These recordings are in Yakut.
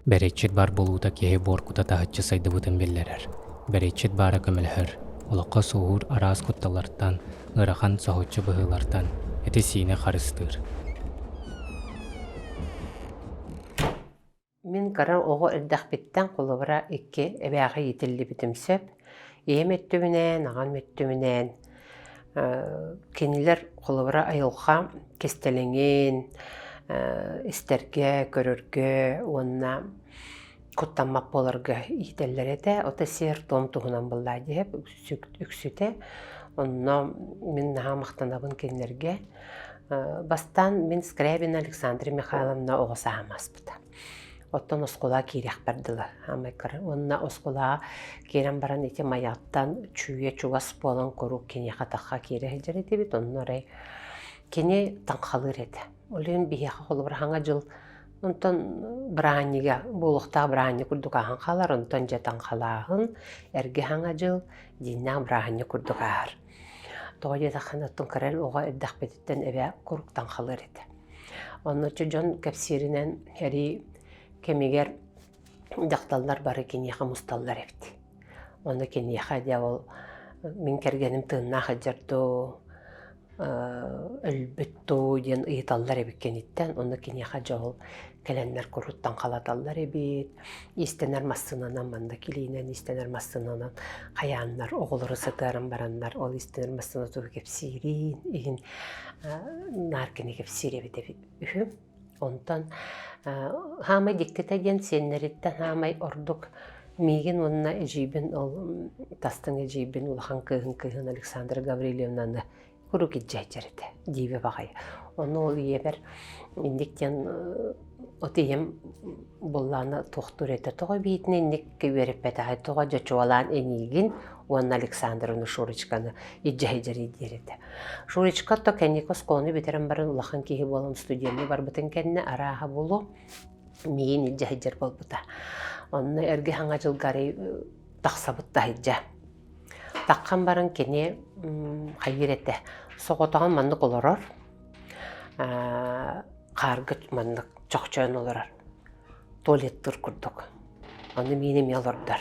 Бэриэтчит баар буолуута киһи буор кута таһыччы сайдыбытын биллэрэр. Бэриэтчит баара көмөлөһөр, олоххо суоһуур араас кутталлартан, ыарахан соһуччу быһыылартан эти-сиини харыстыыр. Мин кыра оҕо эрдэхпиттэн холобура икки эбээҕэ иитиллибитим сөп. Ийэм өттүбүнээн, аҕам өттүбүнээн кинилэр холобура айылҕа кистэлэҥин истэргэ, көрөргө уонна куттаммат буоларга иитэллэр этэ. Ото сиэр-туом туһунан буоллаа диэп үксүтэ. Онно мин наһаа махтанабын кинилэргэ. Бастаан мин Скрябина Александра Михайловна оҕо сааһым ааспыта. Оттон оскуолаҕа киириэхпэр дылы хаамай кыра. Уонна оскуолаҕа киирэн баран ити Майаттан Чүүйэ чугас буолан куруук киниэхэ тахха киирэ сылдьар этибит. Онно арай кини таҥхалыыр этэ. Ол иһин биһиэхэ холобура Саҥа дьыл онтон бырааһынньыга буолуохтаах бырааһынньык курдук ааһан хаалар. Онтон дьэ таҥхалааһын, эргэ Саҥа дьыл дьиҥнээх бырааһынньык курдук ааһар. Тоҕо диэтэххинэ, оттон кыра оҕо эрдэхпититтэн эбээ куруук таҥхалыыр этэ. Онно дьон кэпсииринэн сэрии кэмигэр дьахталлар бары киниэхэ мусталлар эбит. Ону киниэхэ дьэ ол мин кэргэним тыыннаах сылдьар дуу, өлбүт дуу диэн ыйыталлар эбит киниттэн. Ону киниэхэ дьэ ол кэлэннэр куруттан халаталлар эбит. Иистэнэр массыынанан манна килиинэн иистэнэр массыынанан хайааннар оҕолору сытыаран бараннар ол иистэнэр массыына тугу кэпсиирин иһин наар кини кэпсиир эбит эбит үһү. Онтон хаамай дьиктитэ диэн сиэннэриттэн хаамай ордук миигин уонна эдьиийбин ол тастыҥ эдьиийбин улахан кыыһын кыыһын Александра Гаврильевнаны куруук илдьэ сылдьар этэ дьиибэ баҕайы. Ону ол ийэбэр инник диэн от ийэм буоллаҕына туохтуур этэ тоҕо биитин инник үөрэппэтэҕэй тоҕо дьэ чуолаан эниигин уонна Александровна Шурочканы илдьэ сылдьарый диир этэ. Шурочка то кэнники оскуоланы бүтэрэн баран улахан киһи буолан студенныы барбытын кэннэ арааһа буолуо миигин илдьэ сылдьар буолбута. Онно эргэ саҥа дьылга арый тахсабыт таһырдьа. Таххан баран кини хайыыр этэ соҕотоҕун маннык олорор хаарга маннык чохчойон олорор туалеттыыр курдук. Ону миин эмиэ олордор.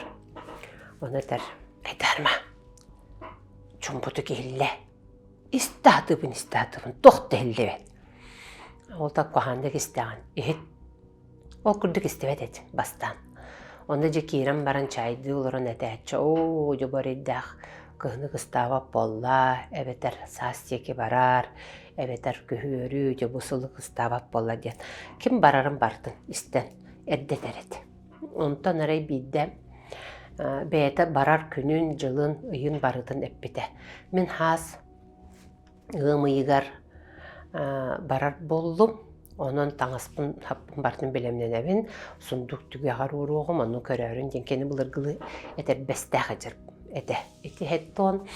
Ону этэр Айдарма чумпутук иһиллэ. Истэ сатыыбын, истэ сатыыбын, туох да иһиллибэт. Ол так куһааннык истэҕин, иһит. Ол курдук истибэт этим бастаан. Онно дьэ киирэн баран чаайдыы олорон этээччи, оо, дьэ бу эрэйдээх кыһыны кыстаабат буолла, эбэтэр саас диэки барар, эбэтэр күһүөрү, дьэ бу сылы кыстаабат буолла диэн. Ким барарын бардын истэн эрдэ этэр этэ. Онтон арай биирдэ бэйэтэ барар күнүн, дьылын, ыйын барытын эппитэ. Мин хаас ыам ыйыгар барар буоллум. Онон таҥаспын хаппын барытын бэлэмнэнэбин, сундук түгэҕэр ууруоҕум, ону көрөөрүн диэн кини былыргылыы этэрбэстээх этэ. Ити хэттон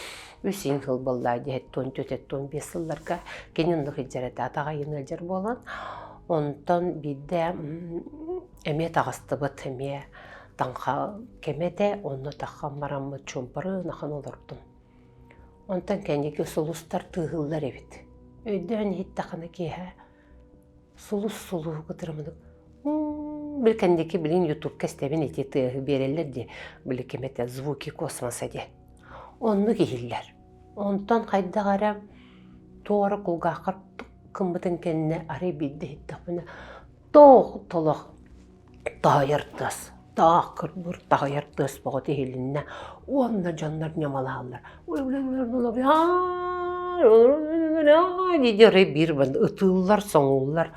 үс иҥ сыл буолла дии, хэттон түөрт, хэттон биэс сылларга кини оннук илдьэр этэ, атаҕа ыйын ыалдьар буолан. Онтон биирдэ Эмиэ таҕыстыбыт, эмиэ таҥха кэмэ этэ, онно таххан бараммыт чуумпурун ахан олордум. Онтон кэнники сулустар тыаһыыллар эбит. Өйдөөн иһиттэххинэ киэһэ сулус сулуһу кытары били кэнники билин ютубка истэбин ити тыаһы биэрэллэр дии били ким этэ звуки космоса диэн оннук иһиллэр онтон хайдах эрэ туох эрэ кулгааххар тук гыммытын кэннэ арай биирдэ иһиттэхпинэ Тоох толох таһыйар тыас, таах кырбыр таһыйар тыас бөҕөтө иһилиннэ уонна дьоннор ньамалаһаллар дии биир ытыыллар, соҥууллар.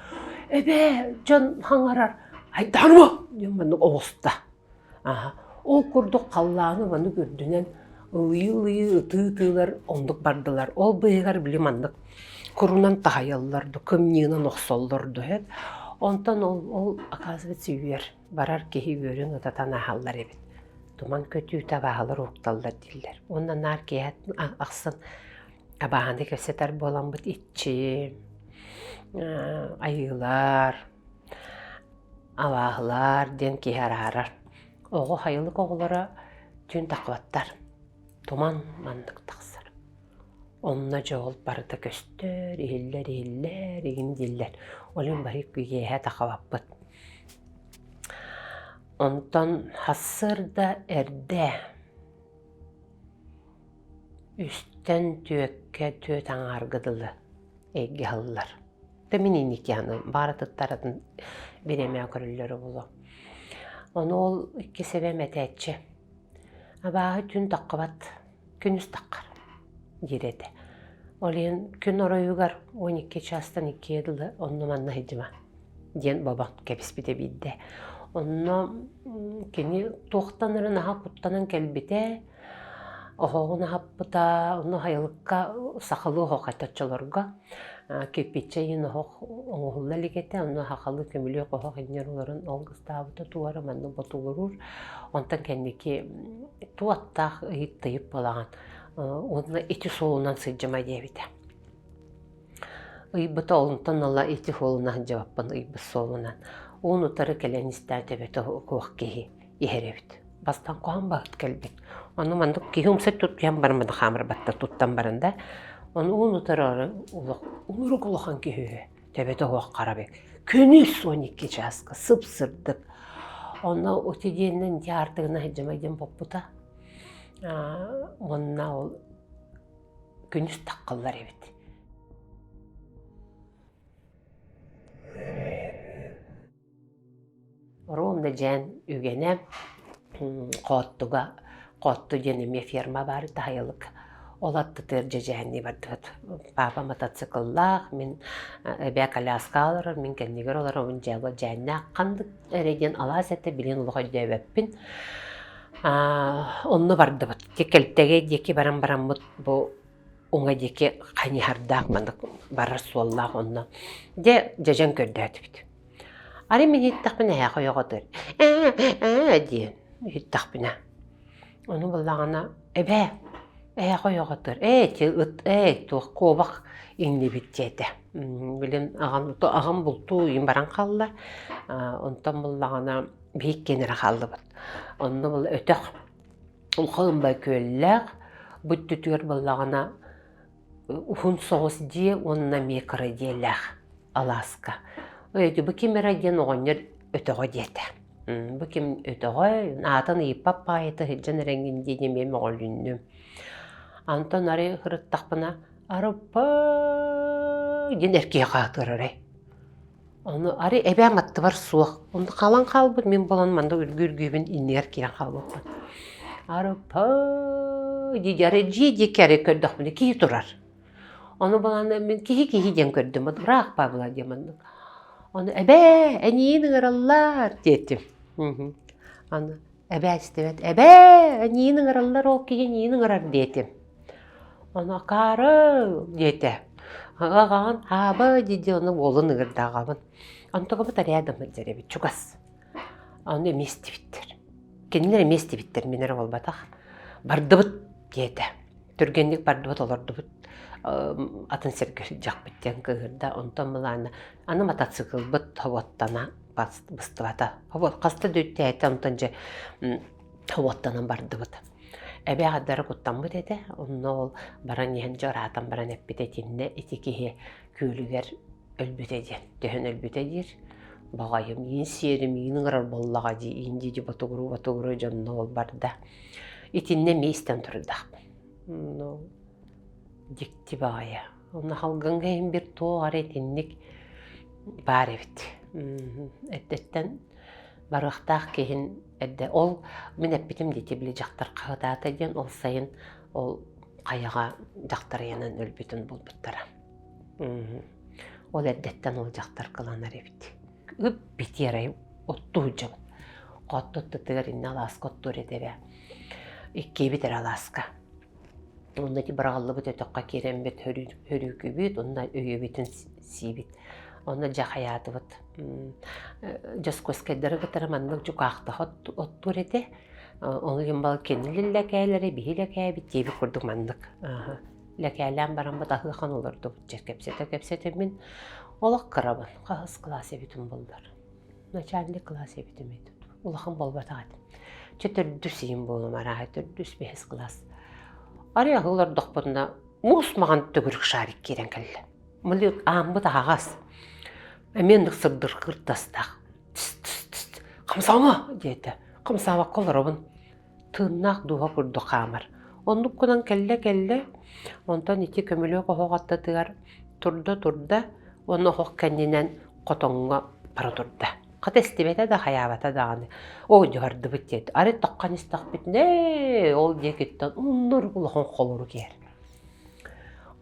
Эбээ, дьон хаҥарар айдарма диэн маннык оҕуста. Аха. Ол курдук халлааны маннык үрдүнэн ылыйыы-ылыйыы ытыы-ытыылар оннук бардылар. Ол быыһыгар били маннык курунан таһыйаллар ду, кымньыынан охсоллор ду эт. Онтон ол, ол оказывается үөр. Барар киһи үөрүн ытатан ааһаллар эбит. Туман көтүүтэ абааһылар уһукталлар дииллэр. Уонна наар киэһэ ахсын абааһыны кэпсэтэр буоламмыт иччи, айыылар, Абааһылар диэн киһи араарар. Оҕо хайылык оҕолоро түүн таххыбаттар. Туман маннык тахсар. Онно дьэ ол барыта көстөр, иһиллэр, иһиллэр, игин дииллэр. Ол иһин бары киэһэ тахабаппыт. Онтон сарсыарда эрдэ үстэн түөккэ түөт аҥаарга дылы эйгэ аһыллар. Да мин инники аны баара тыттаратын бириэмэ көрүллэрэ буолуо. Ону ол иккис эбэм этээччи. Абааһы түүн таххыбат, күнүс таххар диир этэ. Ол иһин күн оройугар 12 чаастан иккиэ дылы онно-манна сылдьыма диэн бобон кэбиспитэ биирдэ. Онно кини туохтан эрэ наһаа куттанан кэлбитэ, оһоҕун аһаппыта, онно сайылыкка сахалыы оһох этэ оччолорго кирпииччэ иһин оһох оҥоһулла илик этэ, онно сахалыы көмүлүөк оһох инньэр олорон ол ыстаабыта туора маннык ботугуруур. Онтон кэнники туоттаах ыйыт-тыйып буолаҕын уонна ити суолунан сылдьыма диэбитэ. Ыйбыта онтон ыла ити суолунан сылдьыбаппын ыйбыт суолунан. Уун утары кэлэн истээн төбөтө куох киһи иһэр эбит. Бастаан куһаҕан баһыт кэлбит. Ону маннык киһи умса туттуйан баран маны хаамырбаттар туттан баран да. Ону уун утары улурук улахан киһи үһү. Төбөтө оһох хара бик. Күнүс 12 чааска сып-сырдык. Онно ути диэннэн ити аартыгына сылдьымай диэн боппута. Уонна ол күнүс таххаллар эбит. Ровно дьээн үгэнэ Хооттуга Хоотту диэн эмиэ ферма баар таһайылык. Ол аттытыгар дьэдьээннии бардыбыт. Папа мотоцикллаах, мин эбээ коляскаҕа олорор, мин кэннигэр олоробун дьээбэ дьээннээх ханнык эрэ диэн алаас этэ билигин олох өйдөөбөппүн. Онно бардыбыт. Кэлтэгэй диэки баран бараммыт бу уҥа диэки хайыһардаах маннык барар суоллаах онно. Дьэ дьэдьэн көрдөөтүбүт. Арай мин иһиттэхпинэ эһээхэ ойоҕо ытыыр ээ ээ диэн иһиттэхпинэ ону буллаҕына эбээ эһээхэ ойоҕо ытыыр ээ ити ыт ээ туох куобах иҥнибит диэтэ билин аҕам аҕам бултуу иин баран хаалла онтон буллаҕына биһик иккиэн эрэ хааллыбыт онно был өтөх улахан күөллээх бу өттүтүгэр буоллаҕына уһун соҕус дьиэ уонна эмиэ кыра дьиэлээх алааска. Ой, бу ким эрэ диэн оҕонньор өтөҕө диэтэ. Бу ким өтөҕө, аатын ыйыппат баайыта сылдьан эрэҥҥин диэн эмиэ мөҕүлүннүм. Антон арай ырыттахпына, арыппа диэн эркиһи хаатырарай. Ону арай эбээм аттыбар суох. Онно халан хаалбыт мин буолан манна үргүү-үргүүбүн иннигэр киирэн хаалбыппын. Арыпа дии арай дьиэ диэки арай көрдөхпүнэ киһи турар. Ону булан мин киһи киһи диэн көрдүм. Ыраах Павла диэн маннык. Ону эбээ эниин ыҥыраллар диэтим. Аны эбээ истибэт эбээ эниин ыҥыраллар ол киһи эниин ыҥырар диэтим. Ону акаары диэтэ. Аҕаҕын аба дии ону уолун ыҥырда аҕабын. Онтугабыт рядом сылдьар эбит чугас. Ону эмиэ истибиттэр. Кинилэр эмиэ истибиттэр, мин эрэ буолбатах. Бардыбыт диэтэ. Түргэнник бардыбыт олордубут атын сиргэ сылдьахпыт диэн кыыһырда. Онтон былаана аны мотоциклбыт хобуоттана быстыбата. Хобуот хаста да үттээтэ онтон дьэ хобуоттанан бардыбыт. Эбээ аҕардара куттаммыт этэ, онно ол баран иһэн дьэ ыраатан баран эппитэ итиннэ ити киһи күөлүгэр өлбүтэ диэн, түһэн өлбүтэ диир. Баҕайым иин сиэрим иин ыҥырар буоллаҕа дии, иин дии ботугуруу-ботугуруу дьонно ол барда. Итиннэ эмиэ истэн турдахпын. Ну, дьикти баҕайы. Онно халгыҥҥа иһин бир туох эрэ итинник баар эбит. Эрдэттэн барыахтаах киһин эрдэ ол мин эппитим дии били дьахтар хаһытаата диэн ол сайын ол хайаҕа дьахтар ыйанан өлбүтүн булбуттара ол эрдэттэн ол дьахтар кыланар эбит ып битиэрэй оттуу сылдьабыт хотто оттутугар иннэ алааска оттуур этэ иккиэбит эрэ алааска Онно ити быраҕыллыбыт өтөххө киирэммит хөрүүкүбүт уонна өйүөбүтүн сиибит. Онно дьэ хайаатыбыт. Дьоскуоскайдары кытары маннык дьукаахтаһа оттуур этэ. Ол иһин бал кини лэкээлэри, биһи лэкээбит диэбит курдук маннык. Лэкээлээн бараммыт аһыахан олордубут. Дьэ кэпсэтэ-кэпсэтэ мин олох кырабын. Хаһыс кылаас эбитим буоллар. Начальник кылаас эбитим этим. Улахан буолбатах этим. Чэ төрдүс иһин буолум арааһа төрдүс бэһис кылаас. Арай аһыы олордохпутуна муус маҕан төгүрүк шарик киирэн кэллэ. Мали ааммыт аһаҕас. Эмиэ оннук сырдыркыр тастаах. Хамсаама диэтэ. Хамсаабакка олоробун. Тыыннаах дууһа курдук хаамар. Оннук гынан кэллэ-кэллэ, онтон ити көмүлүөк оһох аттатыгар турда-турда уонна оһох кэннинэн хотоҥҥо бара турда. Хата истибэтэ да хайаабата даҕаны. Оо, дьуһардыбыт диэт. Арай тоххон истэхпитинэ, ол диэкиттэн уннур улахан холорук иһэр.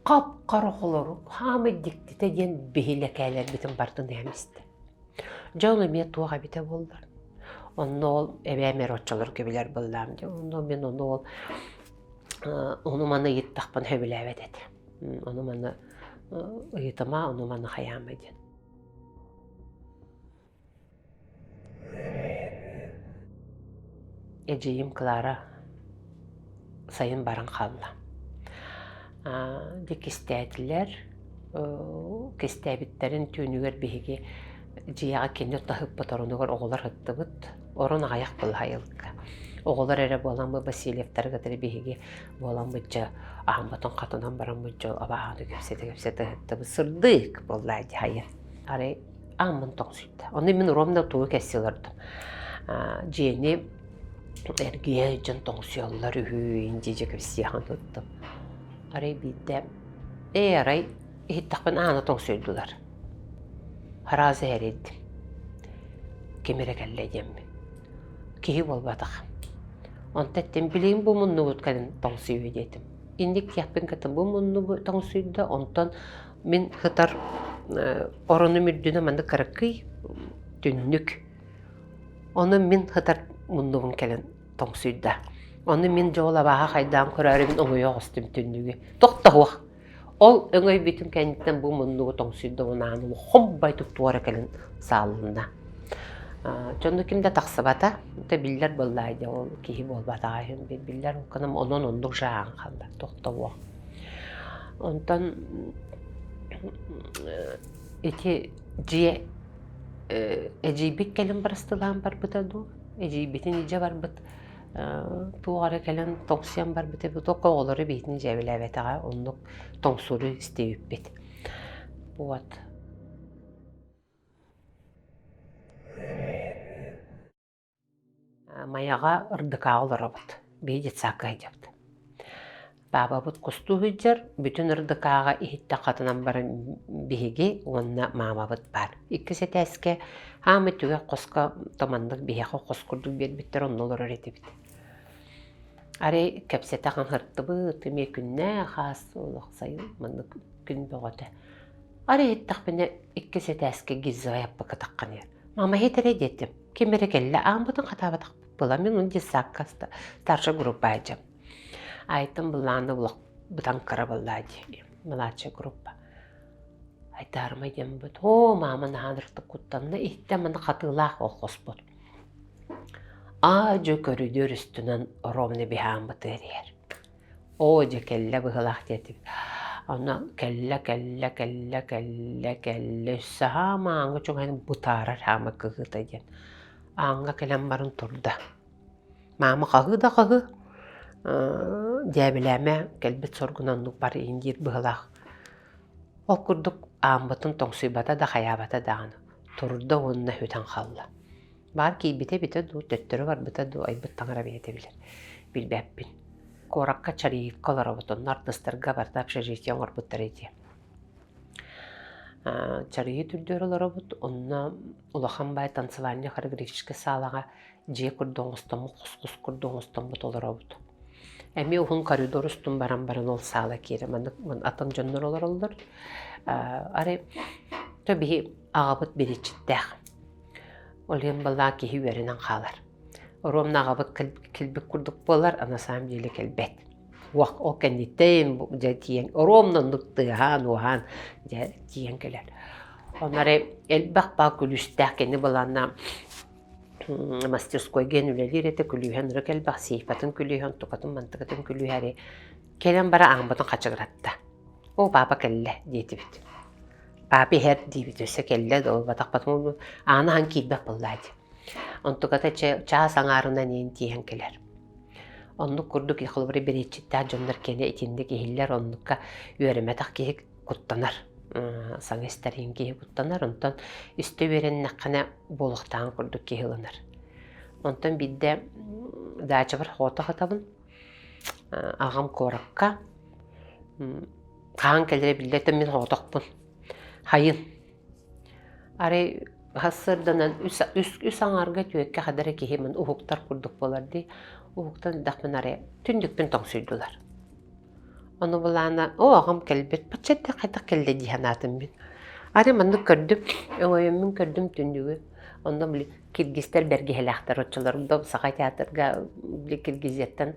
Хап-хара холорук, хаамай дьиктитэ диэн биһилэкээлэрбитин бартын иһэн истэ. Дьэ ол эмиэ туох эбитэ буоллар. Онно ол эбээм эрэ оччолорго билэр буоллаам дии. Онно мин ону ол ону-маны ыйыттахпын сөбүлээбэт этэ. Ону-маны ыйытыма, ону-маны хайаама диэн. Эдьиийим Клара сайын баран хаалла. Дьэ кистээтилэр. Кистээбиттэрин түүнүгэр биһиги дьиэҕэ кини таһыппыт оронугар оҕолор ыттыбыт. Орон аҕыйах былаһайылга. Оҕолор эрэ буоламмыт Васильевтарга кытары биһиги буоламмыт дьэ ааммытын хатынан бараммыт дьол абааһыны кэпсэтэ-кэпсэтэ ыһыттыбыт. Сырдык буолла дии хайа. Арай ааммын тоҥсуйда. Ону мин ровно тугу кэсси олордум. Дьиэни эргийэ дьон тоҥсуйаллар үһү, индии дьэ кэпсиэхин туттум. Арай биирдэ ээ арай иһиттэхпин ааны тоҥсуйдулар. Араас эрийдим. Ким эрэ кэллэ диэммин. Киһи буолбатах. Онто эттим билигин бу муннубут кэлин тоҥсуйуо диэтим. Инник диэхпин кытта бу муннубу тоҥсуйда, онтон мин сытар оронум үрдүнэ маннык кыракый түннүк. Ону мин сытар муннубун кэлин тоҥсуйда. Ону мин дьол абааһы хайдаан көрөөрү мин оҥойо оҕустум түннүгү. Тохтоһуох. Ол өҥөйбүтүм кэнниттэн бу муннугу тоҥсуйда унаан хомбайтык туора кэлин саалынна. Дьонно ким да тахсыбата. Это биллэр буоллаа дьэ ол киһи буолбатаҕа иһин биллэр онон онон оннук жааҕын хаалла тохтобуох. Онтон ити дьиэ эдьиийбит кэлин барыстылаан барбыта дуу, эдьиийбитин илдьэ барбыт туох эрэ кэлэн тоҥсуйан барбыт эбит, только оҕолору биһитин дьээбэлээбэтэҕэ, оннук тоҥсууру истибиппит. Вот. Майаҕа ырдыкааҕа олоробут, биһи детсадка сылдьабыт. Паапабыт кустуу сылдьар, бүтүн ырдыкааҕа иһиттэн хатанан баран биһиги уонна маамабыт баар. Иккис этээскэ хаамай түгэх хоско томаннык биһиэхэ хос курдук биэрбиттэр, онно олорор этибит. Арай кэпсэтэ хаҥыртыбыт, эмиэ күннээх аас олох сайын маннык күн бөҕөтө. Арай иһиттэхпинэ иккис этээскэ гильзовай аппакка таххан иһэр. Мама иһит эрэ диэтим. Ким эрэ кэллэ, ааммытын хатаабатахпыт була. Мин уну детсадка старшая группа айдьам. Айтым былааны улах бытан кыра буолла дии. Младшая группа. Айтаарма диэн бут. Оо, мама наһаа ыртык куттанна. Иһиттэ маны хатыылаах ол хоспут. Аа дьэ көрүдүөр үстүнэн ровно биһааммыт иһэр. Оо, дьэ кэллэ быһыылаах диэтим. Онно кэллэ, кэллэ, кэллэ, кэллэ, кэллэ өссө хаама ааҥҥа чугаһын бытаарар хаама кыһыыта диэн. Ааҥҥа кэлэн баран турда. Маама хаһыы да хаһыы, дьээбэлээмэ кэлбит соргунан оннук бар иһин диир быһыылаах. Ол курдук ааммытын тоҥсуйбата да хайаабата даҕаны турда уонна сүтэн хаалла. Баар киирбитэ эбитэ дуу, төттөрү барбыта дуу, айбыт таҥара бэйэтэ билэр. Билбэппин. Куоракка Чариевка олоробут, онно артыыстарга барыта общежитие оҥорбуттар ити. Чарыйы түрдүөр олоробут, онно улахан баай танцевальный хореографическай саалаҕа дьиэ курдук оҥостоммут, хос-хос курдук оҥостоммут олоробут. Эмиэ уһун коридор устун баран баран ол саала киирэ маннык атын дьоннор олороллор. Арай то биһи аҕабыт бириччиттээх. Ол иһин баллаа киһи үөрэнэн хаалар. Оруомна аҕабыт кэлбит курдук буолар, а на самом деле кэлбэт. Уох, ол кэнниттэн дьэ тиийэн, оруомна оннук тыаһаан-уоһаан дьэ тиийэн кэлэр. Онно эрэ элбэх баа күлүүстээх кини былаанна мастерскойга үлэлиир этэ, күлүүһэн ырык элбэх, сейфатын күлүүһэн, тукатын мантыкатын күлүүһэри кэлэн бара ааммытын хачыгыратта. О, папа кэллэ диэтибит. Папа иһэр диибит өссө кэллэ да буолбатахпытын ааны аһан киирбэт буоллаа дии. Онтуката чаас аҥаарынан иһин тииһэн кэлэр. Оннук курдук холобура бэриэтчиттээх дьоннор киэнэ итинник иһиллэр, оннукка үөрэммэтэх киһи куттанар. Саҥа истэр иһин киһи куттанар, онтон истэ үөрэннэххинэ буолуохтааҕын курдук киһи ылынар. Онтон биирдэ даачабар хоото хатабын. Аҕам куоракка хаһан кэлэрэ биллэр мин хоотохпун. Хайын. Арай сарсыарданан үс, үс, үс аҥаарга түөккэ хадара киһи мин уһуктар курдук буолар дии. Уһуктан эрдэхпин арай түннүкпүн тоҥсуйдулар. Ону былаана, оо, аҕам кэлбит, бачча эрдэ хайдах кэллэ дии санаатым мин. Арай маннык көрдүм, өҥөйөммүн көрдүм түннүгү. Онно били киргизтэр бэргэһэлээхтэр оччолорго Саха театрга били Киргизияттан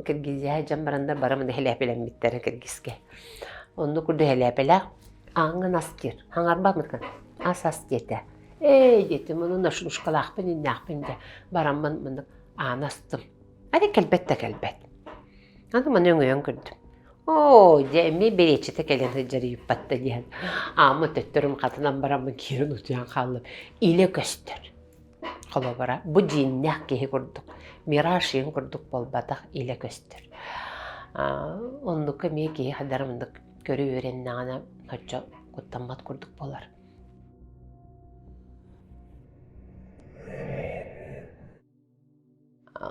Киргизия дьон бараннар бары маны хэлээпэлэммиттэрэ киргизкэ. Онно курдук хэлээпэлээх ааҥҥын ас диир. Хаҥарбаммыккын ас ас диэтэ. Ээ диэтим, ону ношнушкалаахпын иннээхпин дэ бараммын маннык ааны астым. Аны кэлбэт да кэлбэт. Аны маны өҥөйөн көрдүм. Оо, дьэ эмиэ бэриэччитэ кэлэн сылдьар ыйыппатта диэн. Аама төттөрүм хатанан бараммын киирэн утуйан хааллым. Илэ көстөр. Холобура, бу дьииннээх киһи курдук, мираж иһин курдук буолбатах, илэ көстөр. Оннукка эмиэ киһи хадара оннук көрө үөрэннэҕинэ оччо куттаммат курдук буолар.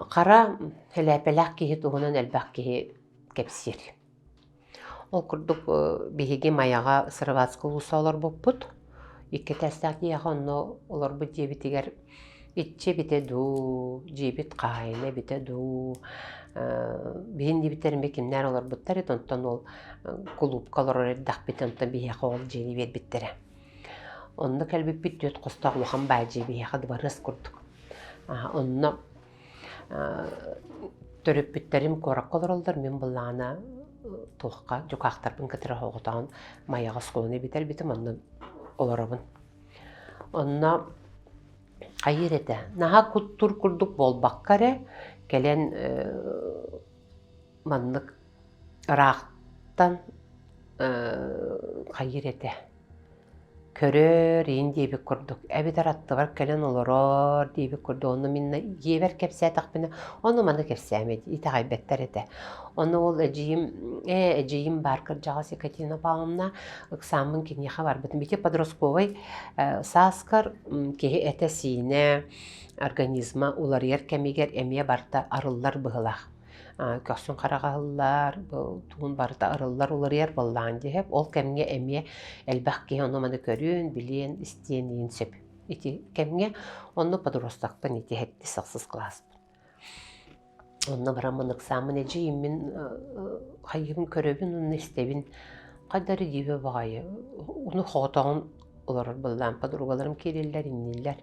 Хара сэлээпэлээх киһи туһунан элбэх киһи кэпсиир. Ол курдук биһиги Майаҕа Сыроватскай улууса олорбуппут. Икки этээстээх дьиэҕэ онно олорбут дьиэбитигэр иччи эбитэ дуу, дьиэбит хаһаайына эбитэ дуу, биһин диэбиттэр эмиэ кимнээн олорбуттар эт, онтон ол кулуупка олорор эрдэхпит, онтон биһиэхэ ол дьиэни биэрбиттэрэ. Онно кэлбиппит түөрт хостоох улахан баай дьиэ биһиэхэ дыбарыас курдук. Онно төрөппүттэрим куоракка олороллор, мин былаана туохха дьукаахтарбын кытары оҕотоон Майаҕа оскуоланы бүтэрбитим, онно олоробун. Онно хайыыр этэ, наһаа куттуур курдук буолбакка эрэ, кэлэн маннык ыраахтан хайыыр этэ Көрөөр иин диэбит курдук, эбэтэр аттыбар кэлэн олороор диэбит курдук, онно мин дьиэбэр кэпсээтэхпинэ, ону маны кэпсээмэ итэҕэйбэттэр этэ. Ону ол эдьиийим, ээ, эдьиийим баар кырдьаҕас Екатерина Павловна ыксааммын киниэхэ барбытым. Ити подростковай сааскар киһи этэ-сиинэ, организма уларыйар кэмигэр эмиэ барыта арыллар быһыылаах. көхсүн хараҕаһыллар, тугун барыта арыллар уларыйар буоллаҕын диэһэп. Ол кэмҥэ эмиэ элбэх киһи ону-маны көрүөн, билиэн, истиэн иин сөп. Ити кэмҥэ онно подростокпын ити сэттис ахсыс кылааспын. Онно бараммын ыксааммын эдьиийим мин хайыыбын көрөбүн уонна истэбин. Хайда эрэ дьиибэ баҕайы уну хоҕотоҕун олорор буоллаам подругаларым киирэллэр, инниллэр.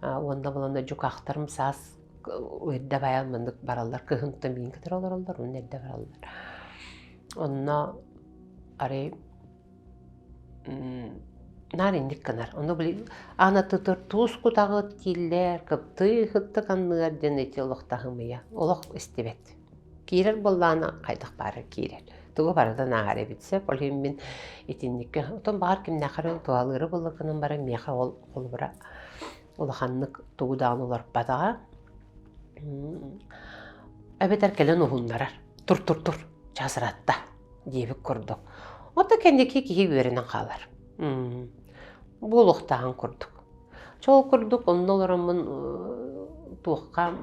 Уонна буланна дьукаахтарым саас эрдэ байан маннык бараллар кыһынтан миин кытары олороллор уонна эрдэ бараллар онно арай наар инник гынар ону били аанатытыр туус кутаҕыт кииллэр кыптыы хыттык анныгар диэн ити олох таһымыйа олох истибэт киирэр буоллаҕына хайдах баарар киирэр тугу барытын ааҕар эбит сөп ол иһин мин итинниккэ отон баҕар кимнээхэр туһалыыры буолла гынан баран миэхэ ол холобура улаханнык тугу даҕаны уларыппатаҕа. Эбэтэр кэлэн уһуннарар. Тур-тур-тур, чаас ыраатта диэбит курдук. Ото кэнники киһи үөрэнэн хаалар. Буолуохтааҕын курдук. Чол курдук онно олороммун туохха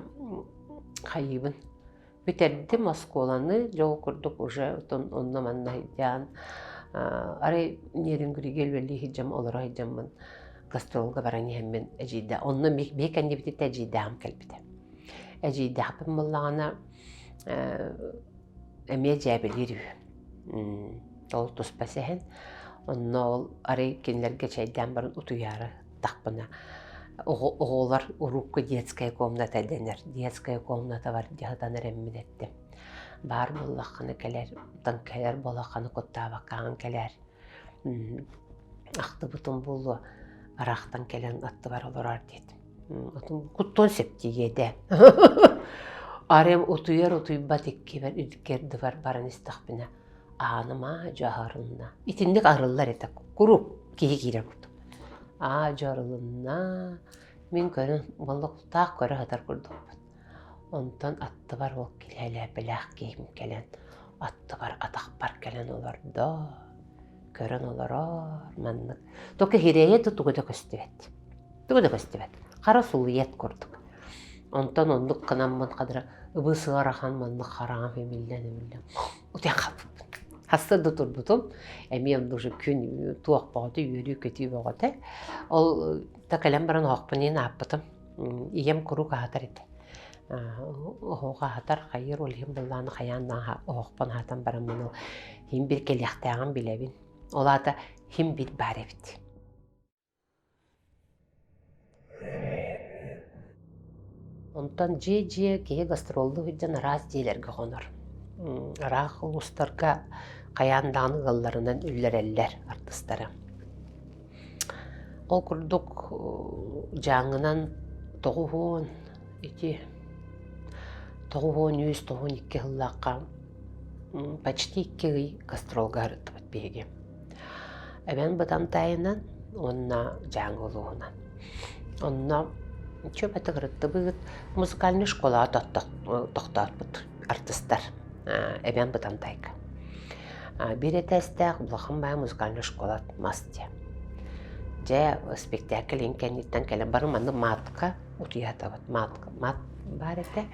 хайыыбын. Бүтэрдим оскуоланы, дьол курдук уже онно-манна сылдьан, арай Нерюнгригэ үлэлии сылдьам, олоро сылдьаммын гастролга баран иһэммин эдьиийдэ онно биһи кэннибититтэн эдьиийдээҕим кэлбитэ. Эдьиийдээхпин буоллаҕына эмиэ дьээбэлиир үһү. Ол туспа сэһэн. Онно ол арай кинилэргэ чэйдээн баран утуйаары тахпына оҕолор урукку детская комната дэнэр. Детская комната бар дьаһатан эрэммин эттим. Баар буоллаххына кэлэр, оттон кэлэр буоллаххына куттаабаккаҕын кэлээр. Ахтыбытым буолуо, ыраахтан кэлэн аттыбар олороор диэтим. Куттуон сөп диэдэ. Арыйам утуйар утуйбат иккибэр иккэрдибэр баран истэхпинэ ааным аа-дьуо аһарынна. Итинник арыллар этэ куруук киһи киирэр курдук. Аа-дьуо арылынна. Мин көрөн боллохтоох көрө сытар курдукпун. Онтон аттыбар ол килээлээппэлээх киһим кэлэн аттыбар атахпар кэлэн олордо. Көрөн олорор маннык. Только хирэйэ да тугу да көстүбэт. Тугу да көстүбэт. Хара сулуйат курдук. Онтон оннук гынаммын хадара ыбыс ыарахан маннык хараҥам имиллэн имиллэн утуйан хаалбыппын. Хаста да турбутум, эмиэ оннук уже күн туох бөҕөтө, үөрүү-көтүү бөҕөтө. Ол та кэлэн баран оһохпун иһин ааппытым. Ийэм куруук аһатар этэ. Оһоҕу аһатар, хайыыр, ол иһин быллааны хайаан да оһохпун аһатан бараммын ол иһин бир кэлиэхтээҕин билэбин. Ол аата иһин бир баар эбит. Онтон дьиэ-дьиэ киһи гастроллуу сылдьан араас дьиэлэргэ хонор. Ыраах улуустарга хайаан даҕаны ыалларынан үллэрэллэр артыыстары. Ол курдук Дьааҥынан 90 ити 93 92 сыллаахха почти 2 ый гастролга сырыттыбыт биһиги. Эбээн Бытантайынан уонна Дьааҥы улууһунан. Онно чөбөтө кырыттыбыт, музыкальнай школаҕа тохтоотпут артыстар Эбээн Бытантайга. Биир этээстээх улахан баай музыкальнай школа мас диэн. Дьэ, спектакль иһин кэнниттэн кэлэн бары маннык маатка утуйа сатабыт. Маатка, маат баар этэ.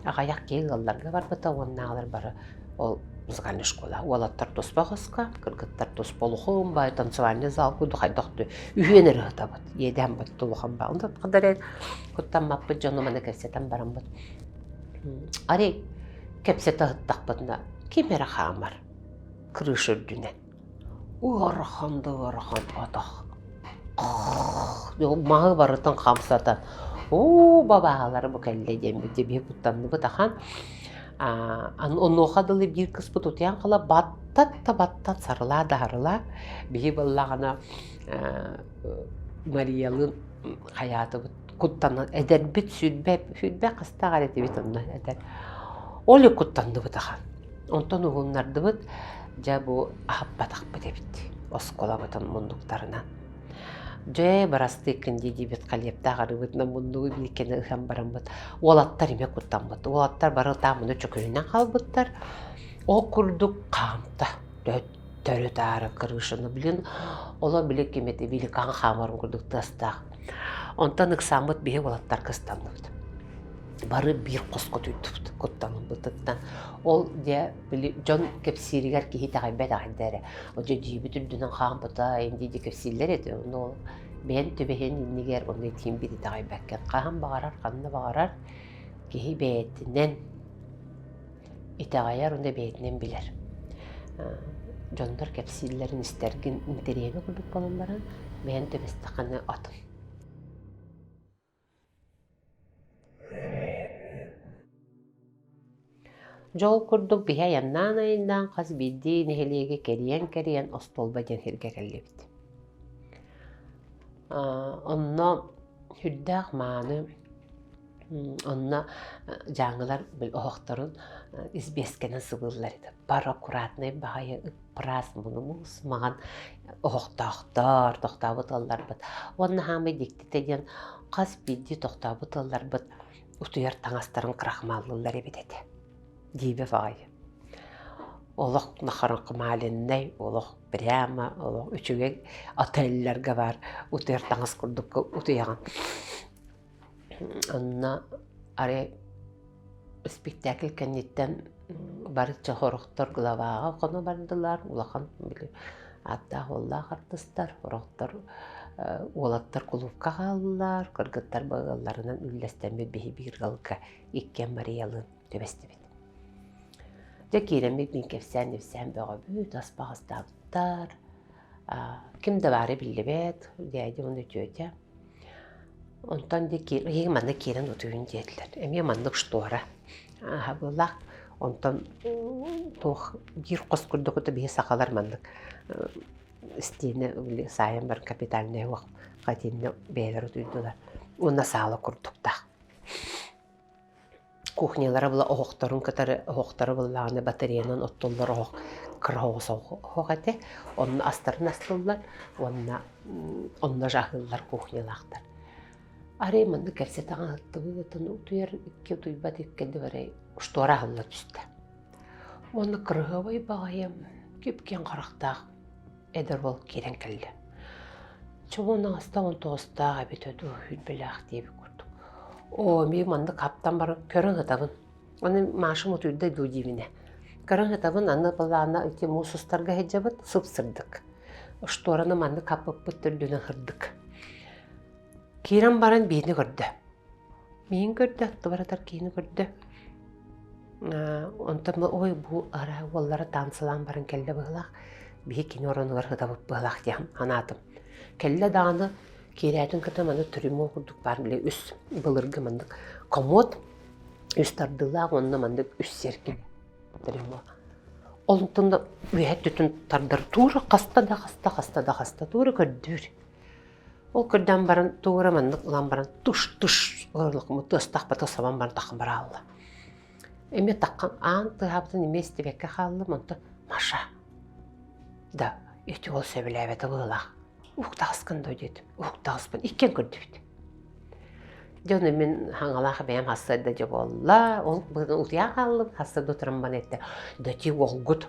Аҕыйах киһи ыалларга барбыта уоннааҕылар бары ол музыкальная школа. Уолаттар туспа хоско, кыргыттар туспа улахан баай танцевальный зал курдук хайдах үһүөн эрэ ыһытабыт. Иэдээн бат улахан баа. Онтон кыдар куттаммаппыт дьону маны кэпсэтэн бараммыт. Арай кэпсэтэ ыһыттахпытына ким эрэ хаамар крыша үрдүнэн. Ыарахан да ыарахан атах. Маһы барытын хамсатан, оо, бабаалара бу кэллэ диэн биһи куттанныбыт ахан. Онуоха дылы биир кыспыт утуйан хала баттат да баттат сарылаа да сарылаа. Биһи буоллаҕына Мариялыын хайаатыбыт куттанан эдэрбит сүүрбэ сүүрбэ хастаах эрэ этибит онно эдэр. Ол куттанныбыт ахан. Онтон уһуннардыбыт, дьэ бу аһаппатахпыт эбит оскуолабытын муннуктарынан. Дьэ, бырастыыккын дии-диибит халиэптаах арыыбытынан муннугу биир кэнэ ыһан бараммыт. Уолаттар эмиэ куттаммыт. Уолаттар бары таамыны чөкөйүнэн хаалбыттар. Ол курдук хаамта. Төттөрү-таары крышаны блин, оло били ким эти великан хаамарын курдук тыастаах. Онтон ыксааммыт биһи уолаттарга ыстанныбыт. Бары биир хоско утуйдубут куттаныммытыттан. Ол дьэ били дьон кэпсииригэр киһи итэҕэйбэт аҕайда эрэ. Дьэ дьиибит үрдүнэн хаампыта инди дии кэпсииллэр этэ. Ону ол бэйэн түбэһин иннигэр ону итиин биир итэҕэйбэккин. Хаһан баҕарар, ханна баҕарар киһи бэйэтинэн итэҕэйэр уонна бэйэтинэн билэр. Дьоннор кэпсииллэрин истэргин интэриэһинэй курдук буолан баран, бэйэн түбэстэххинэ атын. Дьол курдук биһи айаннаан-айаннаан хас биирдии нэһилиэги кэрийэн-кэрийэн остуолба диэн сиргэ кэллибит. Онно сүрдээх мааны онно дьааҥылар оһохторун избиэскэнэн сыбыыллар этэ. Бар аккуратнай баҕайы ыппыраас муус маҥан оһохтоохтор, тохтообут ыалларбыт. Уонна хаамай дьиктитэ диэн хас биирдии тохтообут ыалларбыт утуйар таҥастарын крахмаллыыллар эбит этэ. Дьиибэ баҕайы. Олох нахарахмаленнай, олох прямо, олох үчүгэй отеллэргэ баар утуйар таҥас курдук утуйаҕын. Онно арай спектакль кэнниттэн бары сорохтор главаҕа хоно бардылар, улахан били ааттаах уоллаах артыстар, сорохтор уолаттар кулуупка хааллылар, кыргыттар ыалларынан үллэстэммит биһи биир ыалга иккиэн Мариялыын түбэстибит. Дьэ киирэммит мин кэпсээн-ипсээн бөҕөбүт, ас баҕастаабыттар, ким да баара биллибэт, дядя уонна тетя. Онтон дьэ эһиги манна киирэн утуйун диэтилэр. Эмиэ маннык штора аһабыылаах. Онтон туох биир хос курдук биһи сахалар маннык истиэнэ саайан бар капитальнай уох хатинна бэйэлэр утуйдулар. Уонна саала курдуктаах. Кухнялара була оһохторун кытары оһохторо буллаҕына батареянан оттуллар оһох кыра оҕус оһох этэ. Онно астарын астыллар уонна онно аһыыллар кухнялаахтар. Арай маннык кэпсэтэҕин аһыттыбыт, утуйар икки утуйбат икки арай штора аһылла түстэ. Уонна кырыһыабай баҕайы кип-киэҥ харахтаах эдэр уол киирэн кэллэ. Чугун аҕыста 19-таах эбитэ дуу, сүүрбэлээх диэбит курдук. Оо, эмиэ маннык хаптан баран көрөн ытабын. Аны Машам утуйда дуу диибинэ. Көрөн ытабын, аны былаана ити муус устарга сылдьабыт, сып-сырдык. Штораны маннык хаппыппыт төрдүнэн сырдык. Киирэн баран биини көрдө. Миин көрдө, аттыбар киини көрдө. Онтон ой бу ара уоллара таансылаан баран кэллэ быһылаах, биһи кини оронугар сытабыт быһылаах диэн санаатым. Кэллэ даҕаны киирээтин кытта маны трюмо курдук баар били үс былыргы маннык комод үс тардыылаах уонна маннык үс сиэркилэ трюмо. Онтон да үөһэ өттүтүн тардар туура хаста да хаста хаста да хаста туура көрдүүр. Ол көрдөөн баран туура маннык ылан баран туш-туш тыастаах сабан баран таххан бараалла. Эмиэ таххан аан тыаһаабытын эмиэ истибэккэ хааллым, онтон Маша да ити уол сөбүлээбэтэ быһыылаах. Уһуктаҕыскын дуо диэтим. Уһуктаҕыспын иккиэн көрдүбүт. Дьэ ону мин хаҥалаах бэйэм хассыарда дьэ буолла. Ол утуйан хааллым. Хассыарда утаран бана эттэ. Да ти уолгут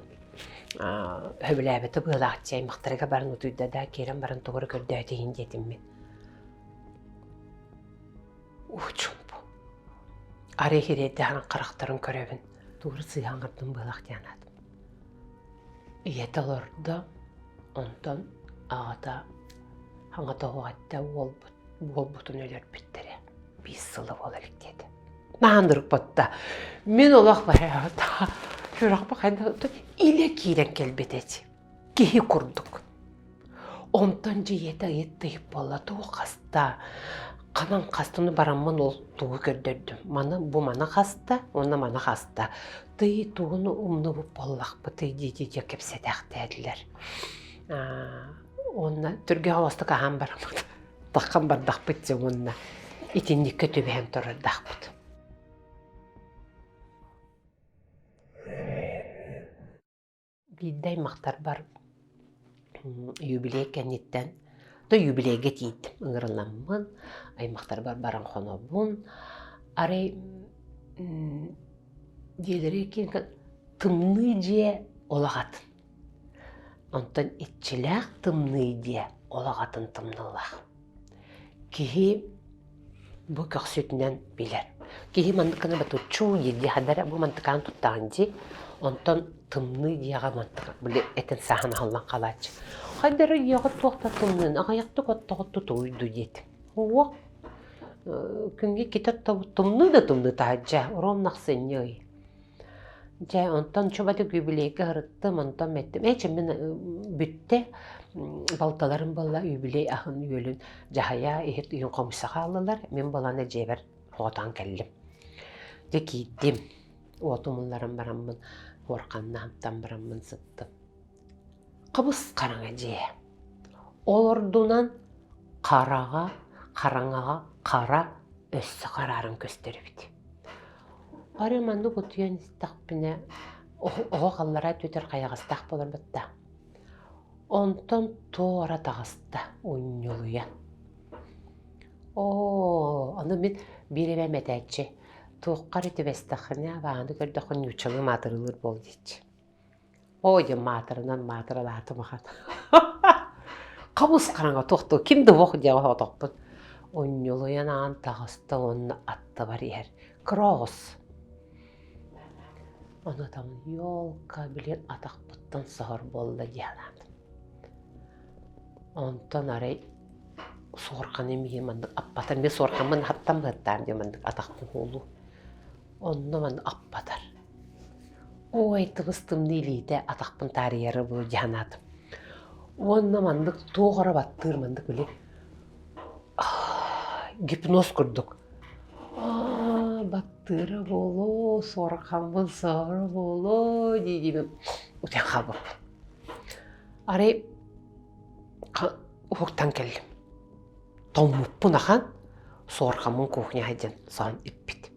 сөбүлээбэтэ быһыылаах дии аймахтарыгар баран утуйда да киирэн баран тугу эрэ көрдөөтө иһин диэтим мин. Уу чумпу. Арай ириэрдэһэн харахтарын көрөбүн. Тугу сыыһа оҥордум быһыылаах диэн аатым. Ийэтэ олордо, онтон аҕата хаҥата оһох эттэ уолбут, уолбутун өлөрбүттэрэ. Биир сыла буола илик диэтэ. Наһаа ынырыкпатта. Мин олох бараата. Сүрэхпэ хайда илэ киирэн кэлбит эти. Киһи курдук. Онтон дьиэтэ ыйыт-тыйып буолла, тугу хаста, ханан хастаны бараммын ол тугу көрдөрдүм. Маны бу маны хаста, уонна маны хаста. Тый тугуну умнубут буоллахпытый дии-дии кэпсэтээхтээтилэр. Уонна түргэн холостук аһаан бараммыт. Таххан бардахпыт дьэ уонна итинниккэ түбэһэн турардаахпыт. Биирдэ аймахтарбар юбилей кэнниттэн, то юбилейга тиийдим, ыҥырыламмын, аймахтарбар баран хонобун. Арай дьиэлэри киин тымныы дьиэ олох атын. Онтон иччилээх тымныы дьиэ олох атын тымныылаах. Киһи бу көхсүтүнэн билэр. Киһи маннык гына ботуччу дии хадара бу мантыкаан туттаҕын дии. Онтон тымныы дьиэҕэ мантык били этин сааһын аһыллан хаалааччы. Хайдара дьиэҕэ туох да тымныын аҕыйахтык оттоҕут тутуйду диэтим. Уох күҥҥэ иккитэ оттобут тымныы да тымныы таһырдьа ровно ахсынньы ый. Дьэ, онтон чубатык юбилейга сырыттым, онтон мэттим. Ээ, мин бүттэ, балталарым буолла юбилей аһын-үөлүн дьаһайа иһит үйүн хомуйса хааллылар. Мин буолан дьиэбэр оҕотоон кэллим. Дьэ киирдим. Уотум ылларан бараммын, хуорханнаһымтан бараммын сыттым. Хабыс хараҥа дьиэ. Олордунан хараҕа, хараҥаҕа хара өссө харааран көстөр эбит. Арай маннык утуйан истэхпинэ, оһох аллараа түтэр хайаҕастаах буолар батта. Онтон туора таҕыста унньулуйан. Оо, ону мин биир эбээм этээччи, туохха эрэ түбэстэххинэ, абааһыны көрдөххө ньууччалыы маатырылыыр буол диэччи. Оо, диэн маатырынан маатыралаатым ахан. Хабыс хараҥа туохтуу ким да уох диэҕи оһоотохпун. Унньулуйан аан таҕыста уонна аттыбар иһэр. Кыра оҕус. Ону там елка, билин атахпыттан соһор буолла дии санаатым. Онтон арай суорҕаны миин маннык аппатар. Мин суорҕаммын хаттан быһыттаам диэн маннык атахпын уулуу. Онно маннык аппатар. Ой, тыбыс тымныы илиитэ атахпын таарыйары бу дии санаатым. Уонна маннык туох эрэ баттыыр маннык били гипноз курдук. Аа, баттыыра буолуо, суорҕаммын саара буолуо дии-дии утуйан хаалбыппын. Арай уһуктан кэллим. Тоҥмуппун ахан, суорҕаммын кухняҕа сылдьан соһон иппит.